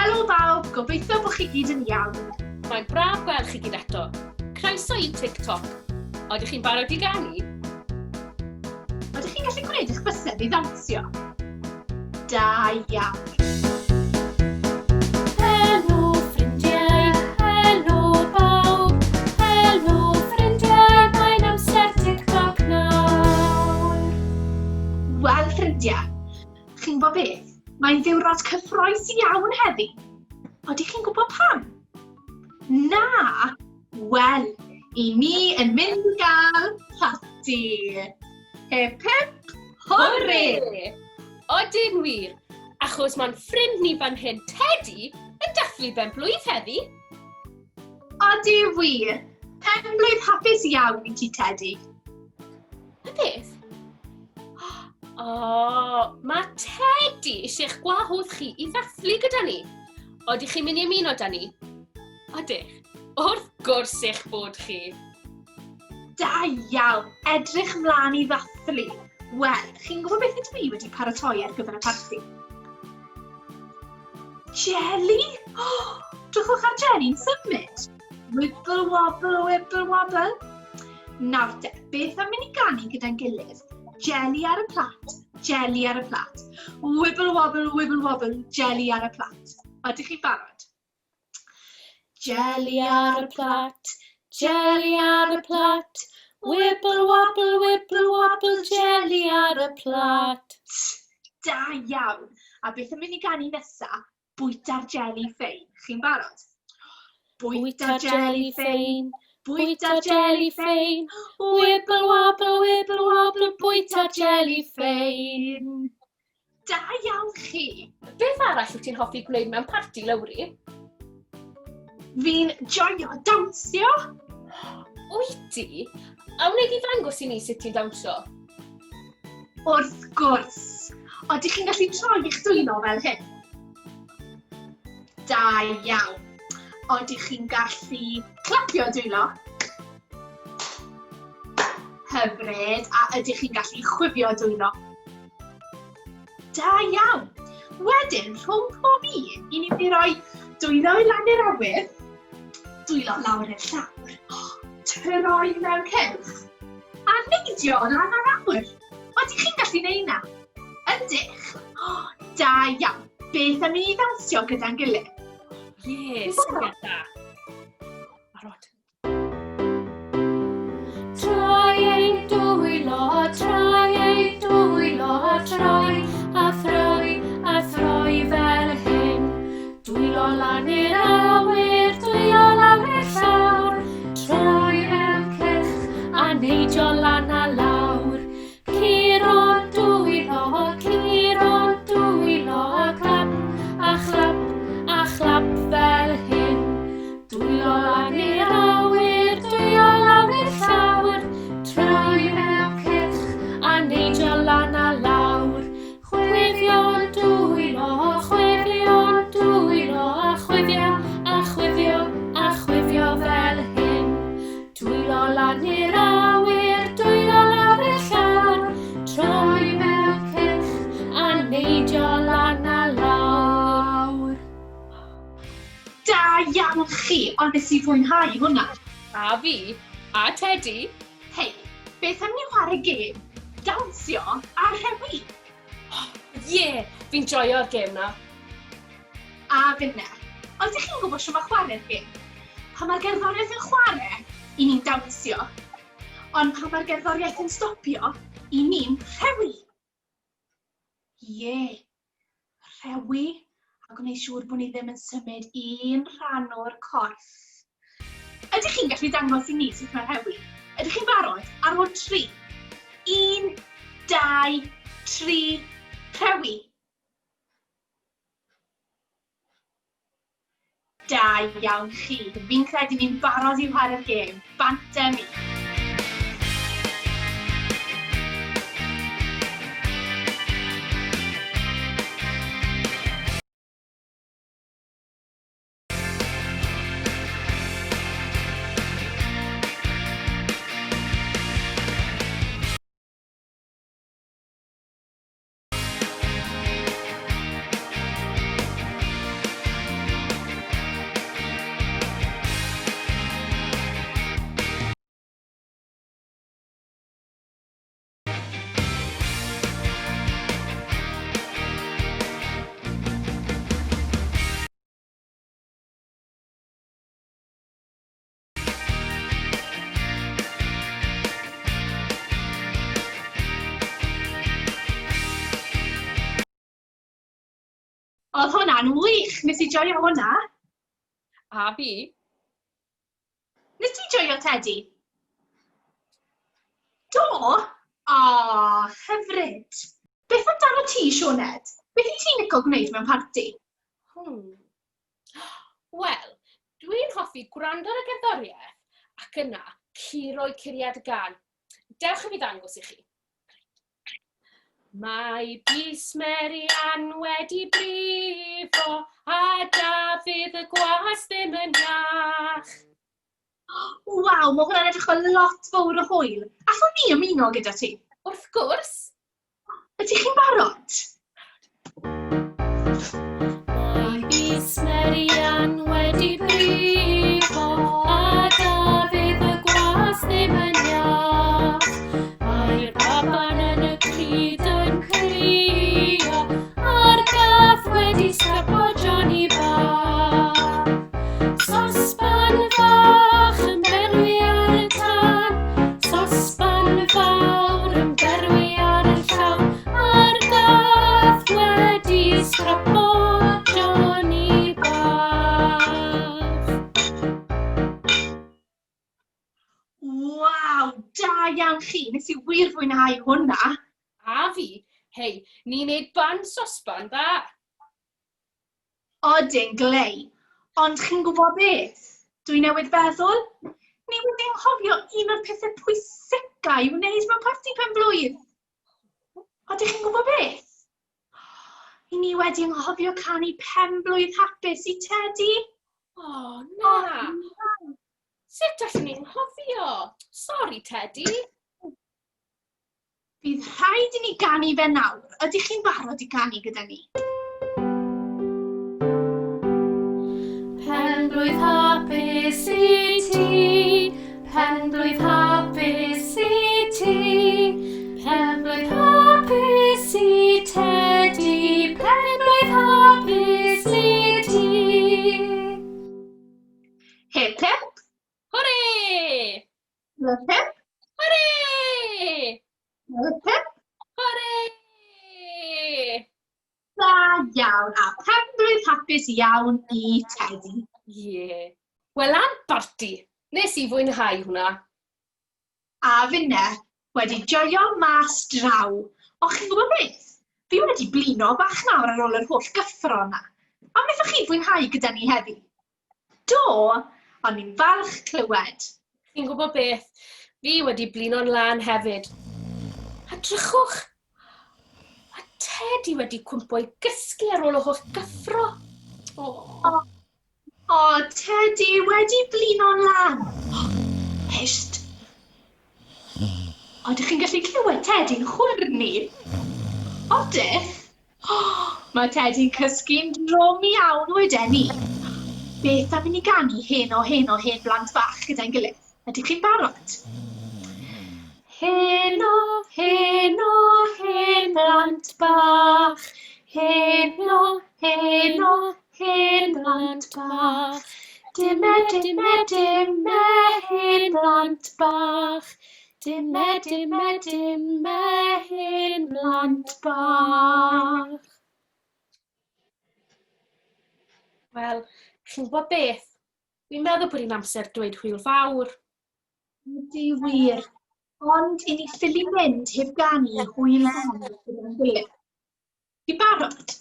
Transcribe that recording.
Helo bawb, gobeithio bod chi gyd yn iawn. Mae'n braf gweld chi gyd eto. Croeso i TikTok. Oeddech chi'n barod i ganu? Ydych chi'n gallu gwneud eich bysedd i ddawnsio? Da iawn. Helo ffrindiau, helo bawb, helo ffrindiau, mae'n amser TikTok nawr. Wel ffrindiau, Chi'n gwybod beth? Mae'n ddiwrnod cyffroes iawn heddi. Oedych chi'n gwybod pam? Na! Wel, i ni yn mynd i gael parti. Hip hip, hwrê! Odyn wir, achos mae'n ffrind ni fan hyn, Teddy, yn dathlu ben blwydd heddi. Odi wir! Pen blwydd hapus iawn i ti, Teddy. Y beth? O, oh, mae Teddy eisiau eich gwahodd chi i ddathlu gyda ni. Oedych chi'n mynd i ymuno da ni? Odych. Wrth gwrs eich bod chi. Da iawn, edrych mlaen i ddathlu. Wel, chi'n gwybod beth ydw i wedi paratoi ar gyfer y parti? Jelly? Oh, drychwch ar Jelly'n symud. Wibble wobble, wibble wobble. Nawr te, beth am i ni ganu gyda'n gilydd? Jelly ar y plat, jelly ar y plat. Wibble wobble, wibble wobble, jelly ar y plat. Ydych chi'n barod? Jelly ar y plat, jelly ar y plat. Wibble wobble, wibble wobble, jelly ar y plat. Da iawn. A beth am i ni ganu nesa? Bwyta'r jelly ffein. Chi'n barod? Bwyta'r jelly ffein, bwyta'r jelly ffein. Wibble wobble, wibble wobble, bwyta'r jelly ffein. Da iawn chi! Beth arall wyt ti'n hoffi gwneud mewn parti, Lowri? Fi'n joio dawnsio. Wyt ti? A wnei di ddangos i ni sut ti'n dawnsio? Wrth gwrs. Oedych chi'n gallu troi eich dwylo fel hyn? Da iawn. Oedych chi'n gallu clapio dwylo? Hyfryd. A ydych chi'n gallu chwifio dwylo? Da iawn. Wedyn, rhwng pob un, i ni'n mynd i roi dwylo i lan i'r awyr, dwylo lawr i'r llawr, troi mewn cylch, a neidio lan ar awyr. Ydych chi'n gallu neud na? Ydych? Oh, da iawn. Beth am i ni ddawnsio gyda'n gilydd? Ie, yeah, syniad da. Barod. Troi ein dwylo, troi ein dwylo, troi a throi a throi fel hyn. Dwylo lan i'r awyr, dwylo lawr i'r llawr, troi mewn cylch a neidio lan a lawr. Curo dwylo, curo dwylo, a clap, a chlap, a chlap fel hyn. Dwylo lan i'r awyr, dwylo lawr i'r llawr, troi mewn cylch a neidio lan a lawr. Chwifio dwylo, chwifio dwylo, a chwifio, a chwifio, a chwifio fel hyn. Dwylo lan i'r awyr, dwylo lawr i'r llawr, troi mewn cylch a neidio lan a lawr. Da iawn chi, ond nes i fwynhau hwnna. A fi, a Teddy. Hei, beth am ni chwarae gêm? Dawnsio a rhewi. Ie, yeah, fi'n joio'r gêm na. A finne. Ond ydych chi'n gwybod shwt mae chwarae'r gêm? Pan mae'r gerddoriaeth yn chwarae, i ni'n dawnsio. Ond pan mae'r gerddoriaeth yn stopio, i ni'n rhewi. Ie, rhewi a gwneud siŵr bod ni ddim yn symud un rhan o'r corff. Ydych chi'n gallu dangos i ni sut mae rhewi? Ydych chi'n barod? Ar ôl tri. Un, dau, tri, rhewi. Da iawn chi. Fi'n credu ni'n barod i chwarae'r gêm. Bant â ni. Oedd hwnna'n wych! Nes i joio hwnna. A fi. Nes ti joio Teddy? Do? O, hyfryd. Beth amdano ti, Sioned? Beth i ti'n licio gwneud mewn parti? Wel, dwi'n hoffi gwrando ar y gerddoriaeth ac yna curo'i curiad y gan. Dewch i fi ddangos i chi. Mae bys Mary Ann wedi brifo a Dafydd y gwas ddim yn iach. Waw, mae hwnna'n edrych fel lot fawr o hwyl. Allwn ni ymuno gyda ti? Wrth gwrs. Ydych chi'n barod? Mae bys Mary Ann wedi brifo a Dafydd y gwas ddim yn iach. Mae'r baban yn y crud yn crio a'r gath wedi sgapo Johnny bach. Sosban fach yn berwi ar y tân, sosban fawr yn berwi ar y llaw, a'r gath wedi sgrapo Johnny bach. Waw, da iawn chi. Nes i wir fwynhau hwnna. A fi, hei, ni'n neud band sosban dda. Odyn, glei. Ond chi'n gwybod beth? Dwi newydd feddwl. Ni wedi anghofio un o'r pethau pwysica i wneud mewn parti pen-blwydd. Odych chi'n gwybod beth? I ni wedi anghofio canu pen-blwydd hapus i Teddy. O, oh, na. Oh, Sut allwn ni anghofio? Sori, Teddy. Bydd rhaid i ni ganu fe nawr. Ydych chi'n barod i ganu gyda ni? Penblwydd hapus i ti, penblwydd hapus i ti, penblwydd hapus i Tedi, penblwydd hapus i ti. Hip hip! Hwre! Hip hip! Hwre! Hip hip! Hwre! Da iawn, a penblwydd hapus iawn i Teddy. Ie. Yeah. Wel, am barti. Nes i fwynhau hwnna. A finne, wedi joio mas draw. O, chi'n gwybod beth? Fi wedi blino bach nawr ar ôl yr holl gyffro yna. A wnaethoch chi fwynhau gyda ni heddi? Do, o'n i'n falch clywed. Chi'n gwybod beth? Fi wedi blino'n lân hefyd. A drychwch! Mae Teddy wedi cwympo i gysgu ar ôl y holl gyffro. O, oh. oh, Teddy wedi blino'n lân. Hysht! Odych chi'n gallu clywed Teddy'n chwyrnu? Odych? Mae Teddy'n cysgu'n drwm iawn weden i. Beth am i ni ganu heno, heno, hen blant bach gyda'n gilydd? Ydych chi'n barod? Heno, heno, hen blant bach. Heno, heno, hen blant bach. Dime, dime, dime, hen blant bach. Dime, dime, dime, hen blant bach. Wel, chi'n gwybod beth? Fi'n meddwl bod hi'n amser dweud hwyl fawr. Ydy wir. Ond i ni ffili mynd heb ganu hwyl fawr gyda'n gilydd. Ti'n barod?